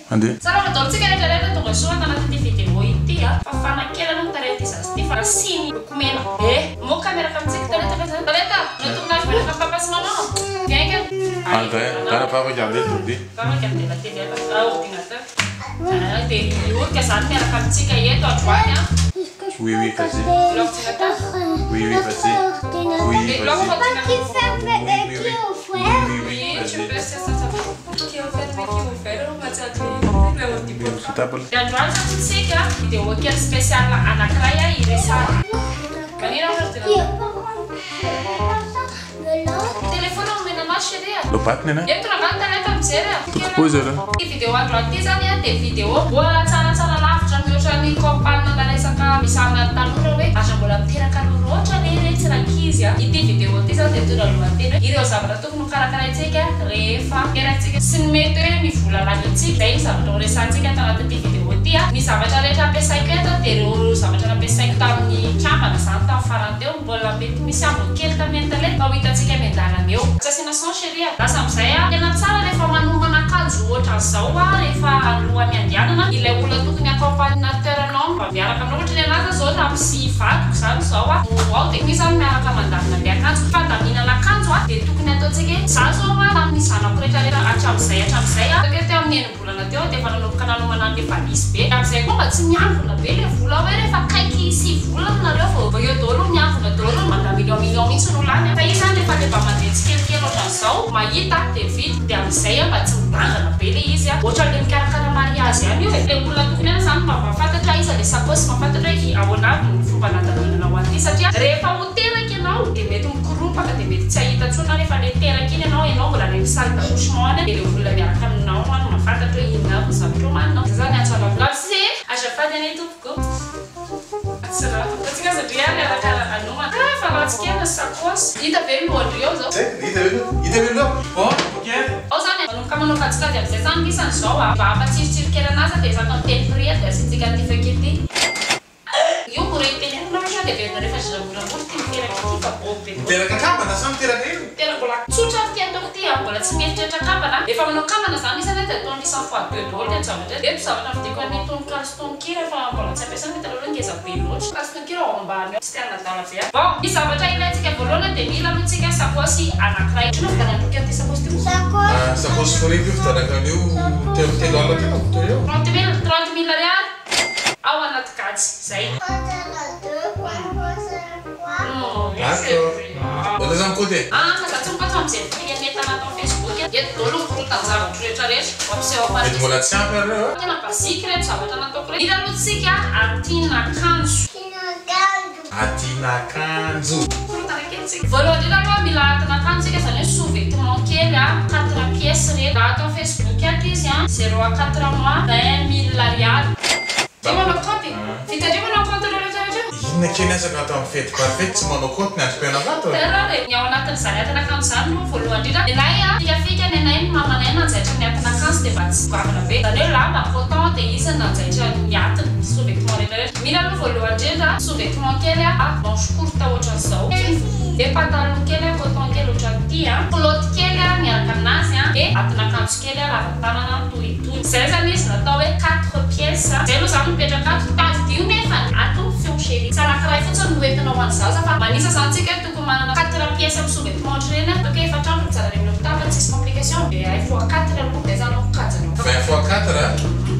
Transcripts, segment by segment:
Andeha. Salama daholo tsika rehetra rehetra tonga soa ato anatin'ity vidéo ity a. Fafana kely aloha ny tarehin'ity zaza ity fa nasiany lokomena be. Moka miaraka amintsika Talenta ve zany? Talenta, le tournage miaraka amin'ny papa sy maman. Miainga. Andray, Andray, va regarder l'ordi. Va regarder la télé, ordinateur. Dia miorika zany miaraka amintsika eto androany a. Oui, vas-y. L'ordinateur. Oui, vas-y. Oui, vas-y. Pas qui ferme et qui ouvre. Oui, Oui, tu vas-y. peux, c'est ça, ça va. Qui est ouvert, mais qui est ouvert, on va dire l'ordi Oui, table. Dia androany zany tsika vidéo kely spécial anankiray a iresahana. Manino ordinateur? Téléphone omena anao chérie a. Lobatiny ana. Eto raha vany Talenta mijery a. Pose aloha. Ty vidéo androany ity zany a dia vidéo mbola tsaratsara lavitra mihoatra ny campagne na resaka misarina ny tanora hoe aza mbola miteraka aloha loatra le retsy rankizy a. Ity vidéo ity zany dia mitondra lohateny hoe ireo zavatra tokony ho karakaraintsika rehefa teratsika sy ny mety hoe ny vola lanintsika. Izay ny zavatra ho resahantsika ato anatin'ity vidéo ity a. Ny zavatra rehetra ampiasaiko eto dia ireo zavatra nampiasaiko tamin'ny kambana zany tamin'ny farany teo. Mbola mety misy ambiny kely tamin'ny Talenta fa ho hitantsika miandalana eo. Tsy asiana son chérie a. Lasa amin'izay a. Tena tsara rehefa manomana akanjo ohatran'izao a, rehefa alohan'ny andehanana, ilay olona tokony accompagnateur anao mba miaraka aminao. Ohatra ny anahy zao ramose vadiko zany izao a, no ao dia iny zany miaraka mandamina le akanjo. Fandaminana akanjo a dia tokony ataontsika hoe za zao a tamin'ny zanako rehetra rehetra hatramin'izay hatramin'izay a, ataoko hoe teo amin'ny 6 volana teo dia efa nanomboka nanomana an'le valise be. Amin'izay koa mba tsy miangona be le vola hoe rehefa akaiky 9 volana nareo vao eo daholo miangona daholo manda million million mihitsy no lany. Fa izy zany rehefa le mba mandeha tsikelikely ohatran'izao mahita dia mividy dia amin'izay a mba tsy midangana be le izy a. Ohatran'le mikarakara mariage ihany io e. Le olona tokony any zany mba mahafantatra iza le sakosy, mahafantatra hoe ahoana avy ny fomba nandaminana ho an'ity satria rehefa ho teraka ianao dia mety mikoropaka dia mety tsy hahita intsony na rehefa le teraka iny ianao, ianao mbola any amin'ny salle d'accouchement any dia le olona miaraka aminao any mahafantatra hoe inona avy ny zavatra homanina. Zay zany antso alavolavo sy azafady anie tompoko. Tsy raha fantatsika satria miaraka anomana. Ah, fa ratsy kely ny sakosy. Hita ve ny lohandry eo zao? Zay, hita ve aloha? Hita ve aloha? Bon, ok. Ao zany manomboka manao kajikajy amin'izay zany lisany zao a. Mba hampatsiritsiry kely anazy dia zaka miteny prix dia asiantsika an'ity feuille ity. Io mora itenenina ohatra dia averina rehefa zaza moramora ity miteraka ity fa bon be. Miteraka kambana sa miteraka ino? Tena mbola tsotra ty ataoko ity a, mbola tsy mieritreritra kambana. Efa manao kambana zany isany dia ataony isany fois deux daholo ny zavatra. Eto zavatra novidiako an'ny tononkalo sy tononkira fa mbola tsy ampiasaina hitanareo hoe ngeza be loatra. Tononkalo sy tononkira ao ambany ao. Tsy tena nadala be a. Bon, ny zavatra ilaintsika voalohany dia mila aloha tsika sakosy anankiray. Ohatrino vidianana boky an'ity sakosy ity? Ah, sakosy fripy io vidianako an'io 30 alina teo teo eo. 30 000, 30 000 ariary ao anaty kajy zay. D'accord. Mbola zany côté. Ah, fa za tsy mipatso amin'izay prix entana atao Facebook. Eto daholo ny korotan-javatra rehetra rehetra. Mampiseho Mety mbola tsy ampy areo a. Tena basique reto zavatra nataoko reto. Mila aloha tsika atina akanjo. Atina akanjo. Korotana kely tsika. Voalohany indrindra aloha mila atina akanjo tsika, zany hoe sous-vêtement kely a, quatre pièces reto. Raha atao Facebook ato izy a, 0 à 4 mois, 20 000 ariary. Ndre manao compte? Vita ndre manao compte reo rehetra rehetra? Inona kely asaka atao amin'ny fety parfaite tsy manao compte ny androm-pianakato? Tena re. Ny ao anatin'izany atina akanjo zany no voalohany indrindra. Ny anay a, fikafika ny anay ny mamanay nanjaitra ny atina akanjo dia mba tsy goavana be. Zany hoe lamba coton dia izy nanjaitra ny atiny sous-vêtement rehetra rehetra. Mila aloha voalohany indrindra sous-vêtement kely a, manche courte ohatran'izao. Dia pataloha kely a, coton kely ohatran'ity a. Culotte kely a miaraka aminazy a, dia atina akanjo kely a lava tanana toy itony. Zay zany izy natao hoe quatre pièces. Zay aloha zany mipetraka ato. Tadidio nefa ato fion chéri. Tsy anankiray fotsiny no entinao ho an'ny zaza fa manisa zany tsika hoe tokony manana quatre pièces amin'ny sous-vêtement ohatr'ireny. Ataoko hoe 4 andro mijanona any amin'ny hôpitaly fa tsisy complication. Dia ay fois quatre aloha dia zany no kajiny. 20 fois 4,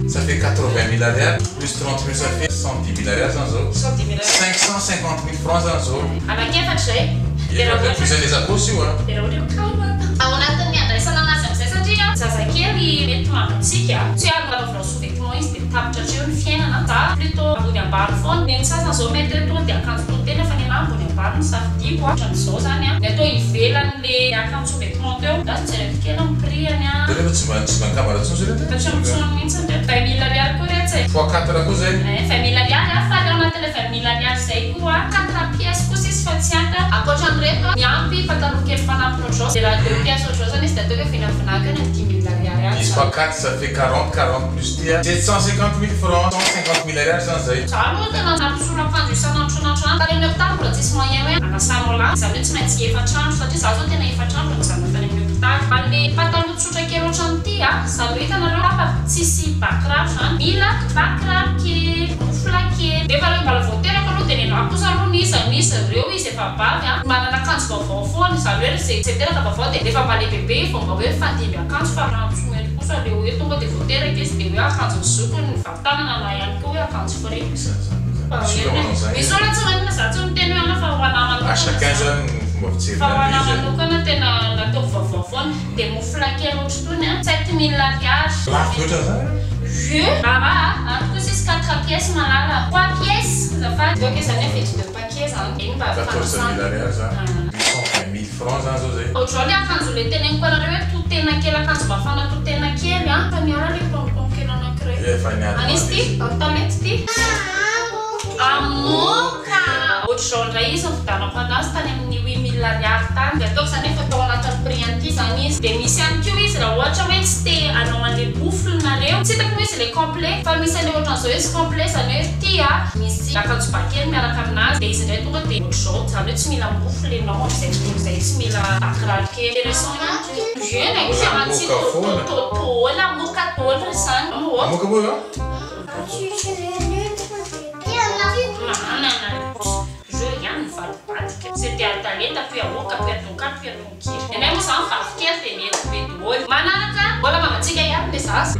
ça fait 80 000 ariary, plus 30 000, ça fait 110 000 ariary zany zao. 110 000 ariary. 550 000 francs zany zao. Anankiefatra zay. Dia raha ohatra Plus les sakosy io a. Dia raha ohatra hoe calme ao anatin'ny andraisana anazy amin'izay satria zazakely mety mangatsiaka, tsy hoe anaovanao sous-vêtement izy dia tapitra hatreo ny fiainana. Za plutôt ambony ambany foana. Ny sasany zao mety hoe tonga dia akanjo toy tena fa ny anahy ambony ambany no safidiako a. Ohatran'izao zany a. Ny atao ivelan'le akanjo sous-vêtement teo. Za jereko kely ny prix any a. Rehefa tsy mba kambana intsony zay Fa tsy mitsony mihitsy reto. 20 000 ariary koa retsy e. Fois 4 koa zay. 20 000 ariary a, fa ao anatin'le 20 000 ariary zay koa quatre pièces kosa izy fa tsy ampy. Ankoatran'ireto miampy pataloha kely fanampiny ohatr'izao. Dia raha deux pièces ohatr'izao zany izy dia ataoko hoe vinavinako eny amin'ny 10 000 ariary any. 10 fois 4, ça fait 40, 40 plus ty 750 000 francs, 150 000 ariary zany zay. Za aloha tena nampisolo akanjo isan'andro isan'andro any. Tany amin'ny hôpitaly mbola tsisy moyen hoe anasanao lamba. Izany hoe tsy maintsy 4 andro satria za zao tena 4 andro nijanona tany amin'ny hôpitaly. Fa le pataloha tsotra kely ohatran'ity a, izany hoe hitanareo tapaka tsisy ba kiraro zany mila ba kiraro kely, mofla kely. Rehefa reo mbola vao teraka aloha dia nenahy kosa aloha n'iza n'iza reo izy efa bavy a, manana akanjo vaovao foana, izany hoe zay zay teraka vaovao dia rehefa mba lehibebe vao mba hoe mifandimby akanjo fa raha tsy mety kosa le hoe tonga dia vao teraka izy dia hoe akanjon'ny zokiny ny vaky-tanana na ihany koa hoe akanjo fripy. Izany zany izany. Misy olona manao izany. Misy olona tsy maninona za tsy miteny hoe ana fa ho anah À manokana chacun zany. zany ny fomba fijery Fa ho an'ilay anah izy e. manokana tena nataoko vaovao foana. Dia mofla kely ohatr'itony a, 7000 ariary. Lafo loatra zany. Je Baba a, ato kosa izy 4 pièces malala. 3 pièces azafady. Ok zany hoe vidy deux paquets zany. Iny mba 14 mille ariary zany. Ah. 820 mille francs zany zao zay. Ohatr'izao le akanjo le teneniko anareo hoe to tena kely akanjo mafana to tena kely a. Fa miala le pompon kely anankiray. Efa niady Anisy maty ty, talety ty. Amoka! Ohatr'izao indray izy nividianako anazy tany amin'ny 8000 ariary tany. Dia ataoko izany hoe efa tao anatin'ny prix an'ity izany izy. Dia misy ihany koa izy raha ohatra hoe tsy te hanao an'ilay bouffle nareo. Tsy hitako moa izy ilay complet fa misy an'ilay ohatran'izao izy complet izany hoe ity a misy akanjo ba kely miaraka aminazy. Dia izy indray tonga dia ohatr'izao izany hoe tsy mila bouffle ianao amin'izay fotoana izay, tsy mila bakiraro kely. Intéressant ihany koa. Eny e, Mbola tsy moka foana. tôtôtôtôla moka daholo izany. Moka moa zao? Manana jeu ihany ny valibadika. C'était à talenta puis aoka puis atoka puis atokiry. Nenay moa zany vavy kely dia mety be daholo. Manaraka mbola mamantsika ihany le zaza.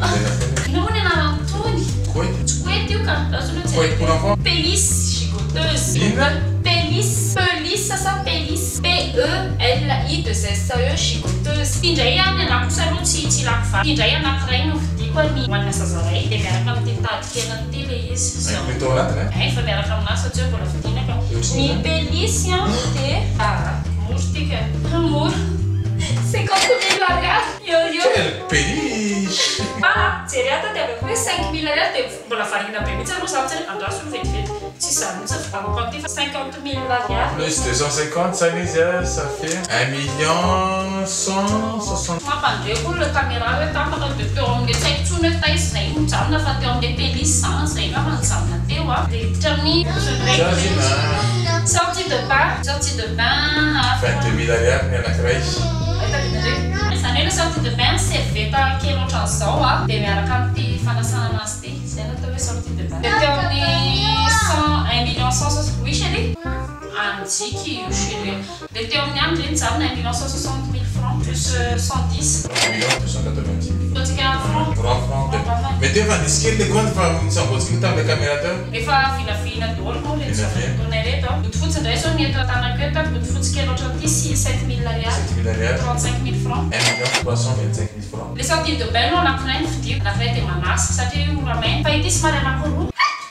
Inona moa ny anarany tony? Couette. Tsy couette io ka. Zaza aloha tsy Couette pour l'enfant. Pelisse gigoteuse. Inona? Pelisse, pelisse sa pelisse. P E L I 2 S E gigoteuse. Ity indray a ny anahy kosa aloha tsy tsy ilako vary. Ity indray anankiray no vidiako ny hoanina zaza iray dia miaraka amin'ity tady kely ity le izy. Zao. Inclus tao anatiny e? Ay, efa miaraka aminazy fa tsy hoe mbola vidiana ka. Ohatry Ny ny pelisse a dia ah, mora ity ka. Mora. 50 000 ariary. Eo eo. Quelle péliche! Ah, jery ato dia avy eo hoe 5000 ariary dia mbola variana be mihitsy aloha za mijery andraso ny vetivety. Tsy izany mihitsy ny vidianako an'ity fa 50 000 ariary. Plus 250 zany izy a, ça fait 1 million 160. Mampandre koa le caméra hoe tapaka dia teo amin'le tsy haiko intsony hoe taiza izay no nijanona fa teo amin'le pelisse zany izay angamba nijanona teo a. Dia hiditra amin'ny Zany na sortie de bain, sortie de bain. 22 mille ariary ny anankiray. Izany hoe le sortie de bain serviette kely ohatran'izao a dia miaraka amin'ity fanasana anazy ity. Izay no atao hoe sortie de bain. Dia teo amin'ny 100 1 million 160, oui chérie? Anjiky io chérie. Dia teo amin'ny any nijanona 1 million 160 mille francs plus 110. 1 million 290 mille. Ataontsika franc. Franc franc de. Mety efa nisy kely le compte fa nisambotsika tamin'ilay caméra teo. Efa vinavina daholo moa le Vinavina. zavatra reto. Bodofotsy indray zao ny eto an-tanako eto, bodofotsy kely ohatran'ity sy 7000 ariary. 7 mille ariary. 35 000 francs. 1 million 325 mille francs. Le sortie de bain aloha anankiray no vidiako, anankiray dia manasa satria mora maina. Fa ity somary anankiroa.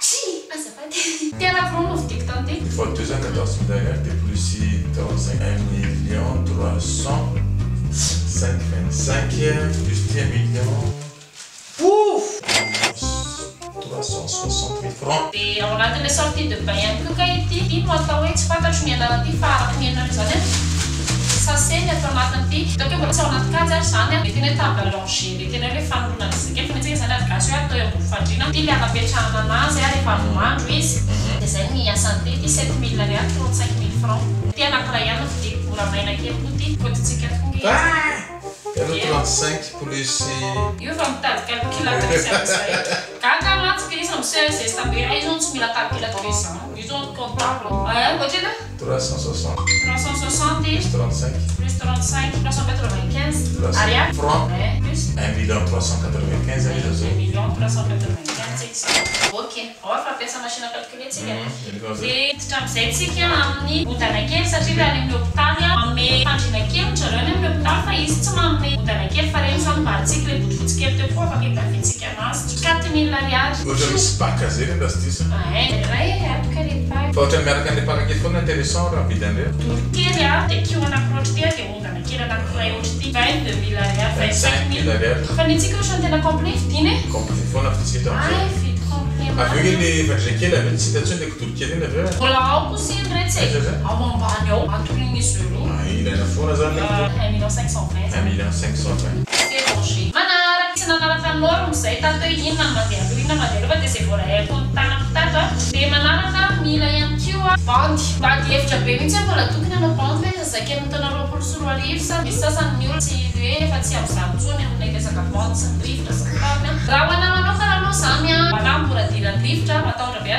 Tsy, azafady. Ty anankiroa no vidiako tamin'ity. Fois 214 mille ariary dia plus 35 1 million 300 5 25 plus 1 million. Ouf! 360 mille francs. Dia ao anatin'le sortie de bain ihany koa ka ity. Ity no atao hoe tsy fantatro ny anaran'ity fa araka ny hainareo izany a. Sachet ny atao anatin'ity. Ataoko hoe mbola tsy ao anaty kajy ary izany a. Le tena hoe table à langer, le tena hoe fanoloana ny zaka. Fa antsika izany ady gasy hoe atao eo ambony fandriana. Ity le anapetrahana anazy a rehefa avy mandro izy. Dia izay ny asan'ity. Ity 7000 ariary, 35 mille francs. Ity anankiray ihany no vidiako, mora maina kely koa ity. Kodintsika tonga izy. Ah! Aloha 35 plus Io efa mitady calculatrice amin'izay. Gaga mantsy ka izy miseho zesta be. Ay, izy tsy mila calculatrice zany. Io zao comptable. Ah, ohatrina? 360 360 plus 35 plus 35, 395 ariary. Francs. Ouais, plus 1 million 395 zany izy 1 zao. million 395 tsika. Ok, ao fa ampiasa machine à calculer tsika. Dia hiditra amin'izay tsika amin'ny ondana kely satria raha any amin'ny hôpitaly a manome fandriana kely zareo any amin'ny hôpitaly fa izy tsy manome ondana kely fa reny zany mba antsika le bodofotsy kely teo koa afaka hitavitsika anazy. 4000 ariary. Ohatra misy pack zay reny raha tsy diso. Ay, ray atoka le pack. Fa ohatra miaraka an'le pack kely foana intéressant raha mividy an'ireo. Doro kely a dia kio anankiroa ohatry ity a dia ondana kely anankiray ohatry ity. 22 mille ariary, 25 mille mille. ariary. Fa ny antsika ohatry ny tena complet vidiana e. Complet foana viditsika eto Ay, amin'izay. vidy complet Avy eo marina. le fandriana kely avy eo tsy hita intsony le kidoro kely iny avy eo. Mbola ao kosa iny retsy e. Aiza zay? Ao ambany ao, atorian'izy ireo. Ah, ilaina foana zany le kidoro. 1 million 520. 1 million 520. C'est rangé. Manaraka tsy nanaraka norme zay tato hoe inona no mandeha aloha, inona mandeha aloha fa dia izay vola haiko ny tanako tato a. Dia manaraka mila ihany koa bandy. Bandy hevitra be mihitsy hoe mbola tokony hanao bandy ve zazakely ny taona 2020 sa misy sasany ny olona tsy hoe efa tsy amin'izany intsony amin'ilay resaka bandy sy ny rivotra sy ny tariny a. Raha ho anah manokana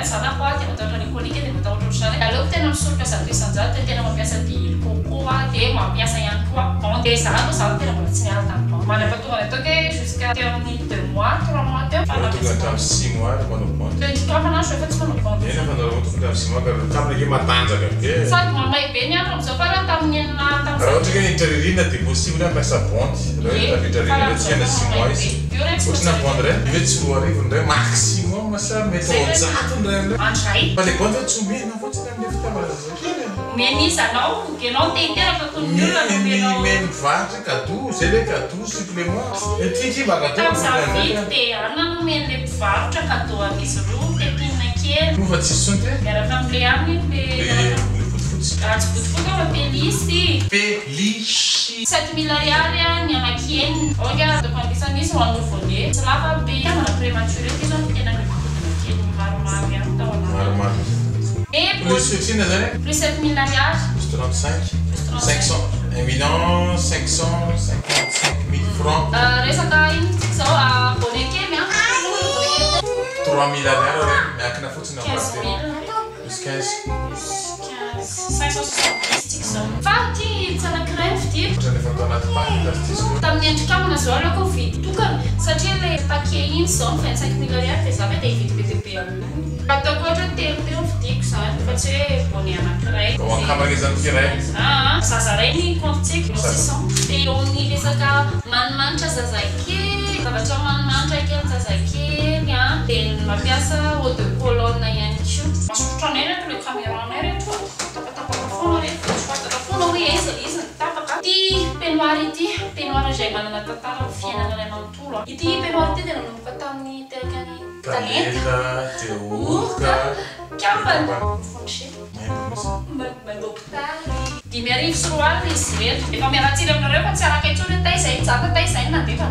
ny zanako a, dia matahotra ny colique, dia matahotra ohatr'izany. Aleoko tena misoroka 100%, dia tena mampiasa dihuile coco a, dia mampiasa ihany koa bande. Dia za aloha zany tena mbola tsy niala tamin'ny bande. Mandra-pahatonga ny ataoko hoe jusqu'à teo amin'ny 2 mois, 3 mois teo fa Tonga nampiasa hatramin'ny bande. 6 mois rehefa manao bande. Dia nikambana aho efa tsy manao bande. Eny fa nareo tonga hatramin'ny 6 mois ka kambana ke matanjaka be. Sady mamay be ny andro amin'izao fa raha tamin'ny enina Raha tamin'ny ohatra ka niditra ririna dia possible hampiasa bande. Raha hoe tafiditra ririna tsy ena 6 mois izy. Io re tsy Ohatrana bande ray, hoe tsy 2000 ndray maximum sa mety 200 ndray amindray. Andray. Fa le bande tsy omena fotsiny amin'le fitiavana zazakely. Meniza anao, ianao te hiteraka toy ny olona no Meny omenao. meny mivarotra cadeau, zay le cadeau supplément. Ety mba cadeau. Tamin'izaho vidy dia anona nomen'ilay mpivarotra cadeau an'izy roa pépine kely. Moa fa tsisy tsony te? Miaraka amin'ilay aminy Le le le fotsifotsy. Raha tsy fotifoty fa pelisy. Pelisy. 7000 ariary a ny anaky enina. Ok, ataoko anisany izy ho an'ny nouveau-né. Tsy lava be, mana prématuré ty zao no tena mihodina kely maromaro ihany tao anatiny. Maromaro. Et Plus ohatrina zany? Plus 7000 ariary. Plus 35. Plus 35. 500. 1 million 555 000 francs. Resaka ino tsika zao, bonnet kely a. 3000 ariary hoe miankina fotsiny 15 amin'ny 000. Plus 15. Plus 15. 570 tsika zao. Fa ty tsy anankiray ny vidiko. Ohatrany efa atao anaty pack plastique. Tamin'ny endrikamana zao aleoko mividy tokana satria le paquet iny zao ny 25 000 ariary, dia za ve dia hividy be dia be amin'iny. Ataoko ohatra hoe telo teo ny vidiko zany fa tsy hoe bonnet anankiray. Ao ankamana zany kiray. Ah, zaza ray ny compte-tsika, 600. Dia eo amin'ny resaka manimanitra zazakely, zavatra manimanitra kely zazakely a, dia mampiasa eau de cologne ihany koa. Masotrotra anay reto le caméra anay reto, tapatapaka foana reto, tsy fantatra foana hoe aiza le izy ny tapaka. Ity peignoir ity, peignoir izay manana tantara amin'ny fiainana iray manontolo a. Ity peignoir ity dia nanomboka tamin'ny teraka ny Talenta. Talenta, teorka. Kambana. Fonché. Maimbo mihitsy. Maimbo 2005 izy reto. Efa miaratsily aminareo fa tsy araka intsony hoe tay izay nijaka, tay izay nandefa.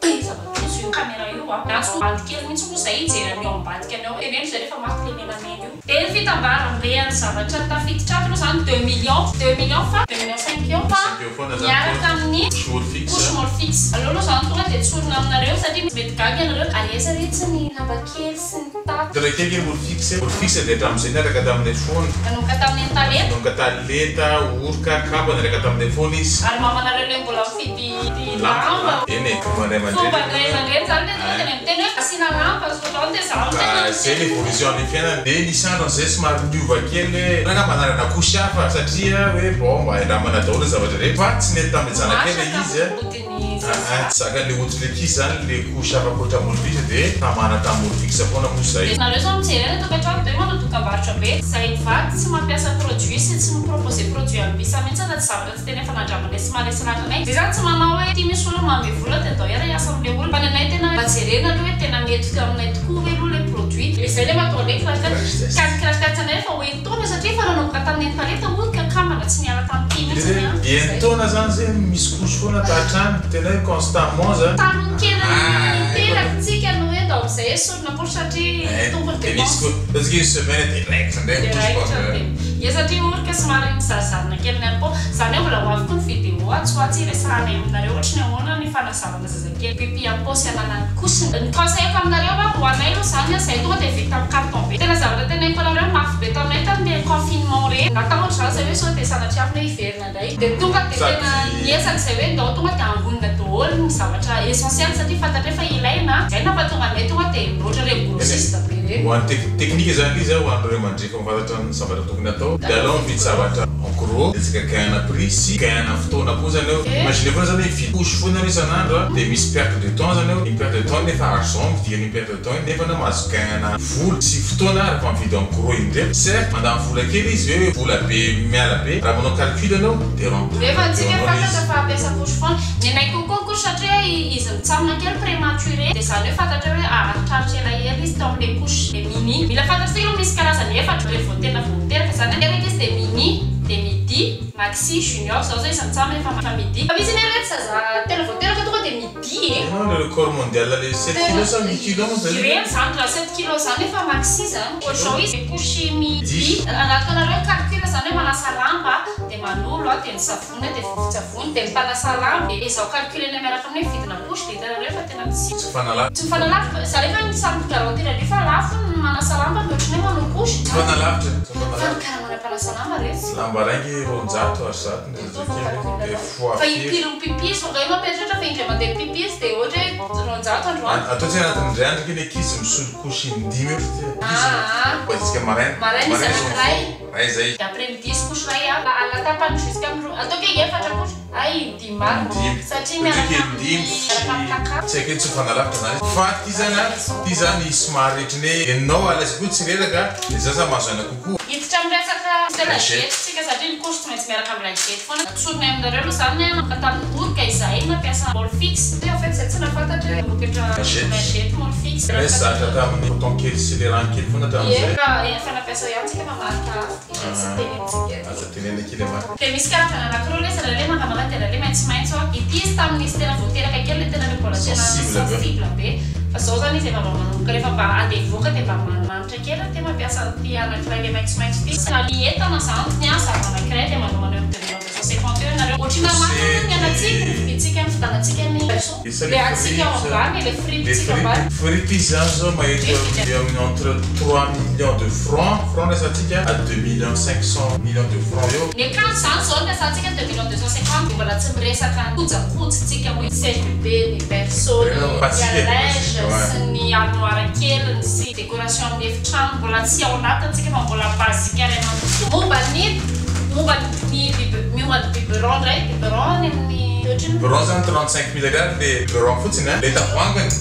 Be zava-doza io caméra io a. Natso bandy kely mihitsy moa zay hijery an'io ambadika any ao. Teneno zay rehefa maty le menamena io. Dia ny fitambarambe an'ny zavatra tafiditra ato aloha zany 2 millions, 2 millions fa 2 millions 5 eo fa Eo foana zany. miaraka amin'ny Couche mole fixe. Couche mole fixe. Aleo aloha zany tonga dia tsorina aminareo satria mety gaga ianareo. Ary aiza retsy ny lamba kely sy ny tato? Tena kely mole fixe. Mole fixe dia hatramin'izay niaraka tamin'ny foana. Nanomboka tamin'ny Talenta. Nanomboka Talenta, orka, kapa niaraka tamin'ny foana izy. Ary mamanareo le mbola mifidy lamba. Eny e, fomba ray Fomba aman-dreny. ray aman-dreny zany le tonga dia miteny hoe asiana lamba ohatrany dia zaho no tena Zay le évolution ny fiainana. Dia nisy andro zay somary niova kely hoe ranga manarana couche hafa satria hoe bon mba indramana daholo ny zavatra rehetra fa tsy nety tamin'ny zanakely izy a. Hodiny. Ah, tsy zaka le hoditra le ankizy zany le couche hafa ankoatra mole fixe, dia tamana tamin'ny mole fixe foana moa zay. Nareo zao mijery any tokantrano dia manao dokam-barotra be zay mivady tsy mampiasa produit sy tsy mipropose produit ambisa mihitsy na tsy zavatra tsy tena efa nandramanay sy maharesy lahatra anay. Zay zany tsy manao hoe tia misy olona manome vola dia atao hiara hiasa amin'le olona, fa ny anay tena mba jerena aloha hoe tena mety teo aminay tokoa ve aloha le produit. Dia zay le mahatonga le crash test, crash test anay fa ho entaona satria efa nanomboka tamin'ny Talenta hoy kakamana tsy niala tamin'ity mihitsy a. Entaona zany zay misy couche foana tahatrany, tena hoe constamment zany. Taloha kely teraka no hoe ndao amizay esorina couche satria tompony Dia misy dépense. koa parce que une semaine dia raikitra indray Dia couche raikitra foana. dia ia satria orika somary mizarizarina kely ny ampo zany hoe mbola ho avy koa ny vidéo atsy ho atsy iresahanay aminareo ohatry ny ahoana ny fanazavana zazakely pipi am-paosy ananany couche. Ny conseil-ko aminareo a, ho anay aloha zany a, zay tonga dia vita amin'ny carton be. Tena zavatra teneniko anareo mafy be taminay tamin'ny confinement reny, natahotra zany zay hoe sao dia sanatria avy hoe hiverina indray, dia tonga dia tena niezaka zay hoe ndao tonga dia angonina daholo ny zavatra essentiel satria fantatra fa ilaina. Zay nampatonga anay tonga dia mihoatra reny grossiste be reny. Ho an'ny technique zany izy a, ho an'ireo mandrika mafantatra ny zavatra tokony atao dia aleo mividy zavatra en gros, dia tsika gain prix sy gain fotoana koa zany eo. Imagine foana zany hoe mividy couche foana aloha isan'andro a, dia misy perte de temps zany eo. Ny perte de temps nefa argent mividy ny perte de temps iny, nefa anao mahazo gain vola sy fotoana rehefa mividy en gros indray. Certes mandany vola kely izy hoe vola be miala be, raha manao calcul anao dia rentable. Nefa antsika Eo anao izy. Fantatra fa ampiasa couche foana. Ny anay kokoa couche satria izy mitsamina kely prématuré, dia zany hoe fantatra hoe aharitraritra elaela izy tao amin'le couche le mini. Mila fantatsika aloha misy karazany efatra rehefa vao tena vao miteraka zany hoe teraka izy, dia mini, dia midi, maxi, junior. Zao zao izy mitsamina efa midi, fa misy ny rehetra zaza tena vao teraka tonga dia midi e. Non, le record mondial le 7 kilos sa 8 kilos zay. Ireny zany raha 7 kilos zany efa maxi zany. Ohatr'izao izy couche midi, anatinareo calcul. zany hoe manasa lamba dia manolo dia ny savony dia vovon-tsavony dia mpanasa lamba dia ezao calculena miaraka amin'ny hoe vidina couche dia hitanareo fa tena tsy Tsy mifanalavitra. Tsy mifanalavitra fa za rehefa ny samy garantie aloha fa lafo ny manasa lamba mihoatry ny hoe manao couche. Tsy mifanalavitra, tsy Fa ny mifanalavitra. karamana mpanasa lamba re tsy. Lamba raingy 200 ary 100 ny Mitovy zazakely calcul dia anao. fois Fa firy. impiry mipipi izy fa nga io mampieritreritra fa indray mandeha mipipi izy dia ohatra hoe 200 androany. Atao tsy anatin'ny indray andro ange ny ankizy misolo couche in-dimy eo fa ty ankizy Aa. mba isaka maraina. Maraina izy Maraina izy anankiray. mifoha. Ray zay. Dia après midi izy couche ray a. Alina tapany jusqu'à amin'ny roa. Ataoko hoe efatra couche. Ay, dimy marina. Dimy. Satria Ohatra miaraka hoe amin'ny dimy miaraka amin'ny kakao. Tsy haiko hoe tsy mifanalavitra zany. Fa ty zany a, ty zany somary ohatran'ny hoe enao à l'aise kokoa tsy reraka dia zaza mahazo aina kokoa. Hiditra amin'ny resaka Lingette. lingette tsika satria ny couche tsy maintsy miaraka amin'ny lingette foana. Tsorina aminareo aloha zany a, nanomboka tamin'ny orika izahay nampiasa Molfix. En fait zay tsy nahafantatra hoe mamokatra Lingette. lingette Molfix. Ilay zatra tamin'ny coton kely sy le rano kely foana Ie, hatramin'izay. fa efa nampiasa ihany tsika fa marika hafa. Izay tsy tenenitsika eto. Aza tenenina kely marika. Dia misy karazana anankiroa ilay izy, ilay mangamanga dia ilay maitsomaitso. Ity izy tamin'izy tena vao teraka kely ilay tena ilay mbola tena Sensible be. sensible be. Fa izao izany izy efa mba manomboka rehefa mba handeha hivoaka dia mba manimanitra kely dia mampiasa an'ity anankiray ilay maitsomaitso ity. Raha ny entana izany ny azy zava anankiray dia manomana eo amin'ny 2 250 eo ianareo. Ohatrina marina ny anantsika, ny vidintsika, ny fividianantsika ny berceau. Isa Ilay le antsika ao fripes. ambany, ilay Le fripes-tsika ambany. fripes, fripes izy zany zao maherin'ny eo amin'ny entre 3 millions de francs, francs resahantsika, à 2 millions 500 millions de francs eo. Ny akanjo izany izao no resahantsika 2 250 000, mbola tsy miresaka ny kojakojitsika hoe siège bébé, ny berceau, ny Ireo basique, linge ouais. sy ny armoire keliny sy décoration amin'ny efitrano mbola tsy ao anatiny tsika fa mbola basique ray manontolo. Momba ny biberon indray, biberon any amin'ny ohatrinona? Biberon zany 35 mille ariary le biberon fotsiny a, le tavoahanginy.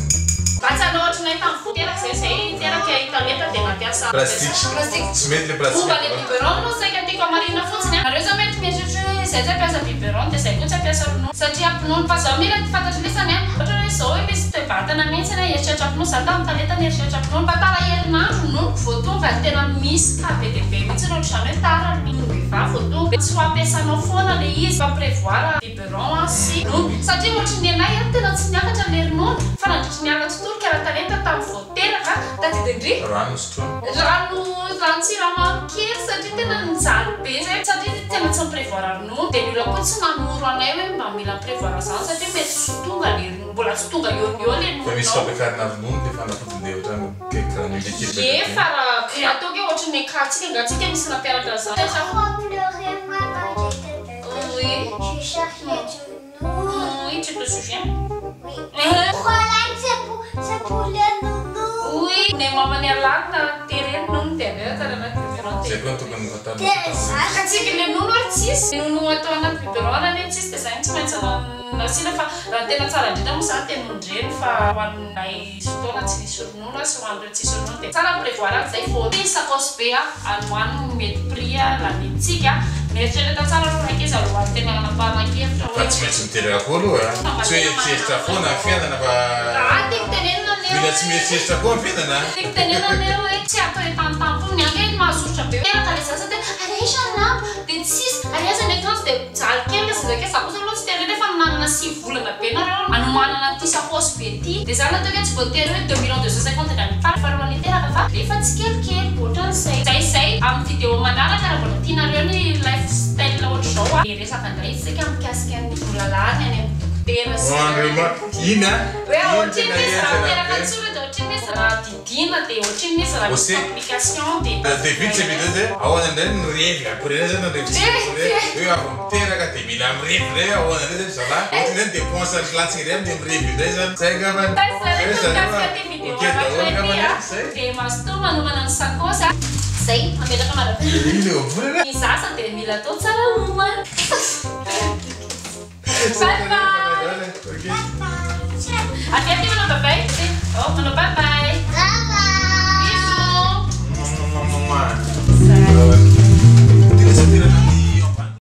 Mba tsy hanao ohatranay tamin'ny fo teraka zay, zay teraka hitaleta dia nampiasa Plastique. Plastique. Tsy mety le plastique. Momba le biberon aloha saika tiako hamarina fotsiny a. Nareo zao mety mieritreritra hoe zay tsy hampiasa biberon dia zay koa tsy hampiasa ronono satria ampinono fa zao mila fantatry lisany a. Ohatra hoe zao hoe misy toe-batana mihitsy na eritreritra ampinono, za tamin'ny taleta nieritreritra ampinono fa tara herinandro rononoko vao tonga ary tena misy cas be dia be mihitsy ny ohatr'izany hoe tara ny vehivavy vao tonga. Tsy ho ampiasanao foana le izy fa prévoir biberon a sy ronono satria ohatry ny anay a tena tsy niakatra le ronono fa nandritry ny alina tontolo karaha talenta tamin'ny vao teraka tadidindry. Rano sotroina. Rano rano-tsiramamy kely satria tena nijaly be zay satria tena tsy mi-prévoir ronono dia ny olona koa tsy nanoro anay hoe mba mila mi-prévoir zany satria mety tsy tonga le ronono mbola tsy tonga eo eo le Fa misy nononao. fampiakarana ronono le fanafodiny ohatrany granule kely be. Ye fa raha ataoko hoe ohatry ny akantsika angatsika misy nampianatra zany. Trop pleurer moi quand j'étais bébé. Oui. Je cherchais du nounou. Oui, tu te souviens? Oui. Voilà, c'est pour le nounou. Oui, ny mamany alana tereny nono dia avy eo atao anaty biberon. Zay koa no tokony fantarina. Dia Katsika le nono ary tsisy nono atao anaty biberon ane tsisy dia zany tsy maintsy nasiana fa raha tena tsara indrindra moa zany dia nondreny fa ho anay fotoana tsy nisy ronono sy ho an'ireo tsisy ronono dia tsara prévoir an'izay vao ty sakosy be a anoaniny mety prix a lanitsika mieritrereta tsara aloha rankizy alohan'ny tena hanapahana-kevitra Fa hoe tsy maintsy miteraka koa aloha a. Tsy hoe eritreritra foana ny fiainana fa ah tiako tenenina le mila tsy mieritreritra koa ny fiainana. Tiako tenenina le hoe tsy atao etantampo ny ange mahasosotra be teraka le zaza dia araiza ny lamba dia tsisy araiza ny akanjo dia mijaly kely le zazakely za kosa aloha tsy tena rehefa nanana 9 volana be nareo anomanana ty sakosy be ty dia zany ataoko hoe tsy voatery hoe 2 250 000 ny fa alohan'ny teraka fa rehefa tsy kelikely ohatran'izay zay zay amin'ny vidéo manaraka raha mbola tianareo ny lifestyle ohatr'izao a dia resaka indray isika mikasika ny vola lany any amin'ny dokotera sy Iny a. hoe Iny ohatriny tena izy raha enjana teraka be. tsora dia ohatriny izy raha didiana dia ohatriny izy raha misy Aussi. complication dia De vite c'est vite zay ahoana indray ny revy après zany revy hoe avy miteraka dia mila mirevy indray ahoana indray zany zalahy ohatrany zany dépense latsika indray amin'ny mirevy indray zany zay angambany. Ok daholo angambany zay. Dia mazotoa manomana ny sakosy a zay mametraka manapy Iny le vola ny zaza dia mila atao tsara homana. Bye bye. Ok. Aty aty manao bye bye. Oh, manao bye bye.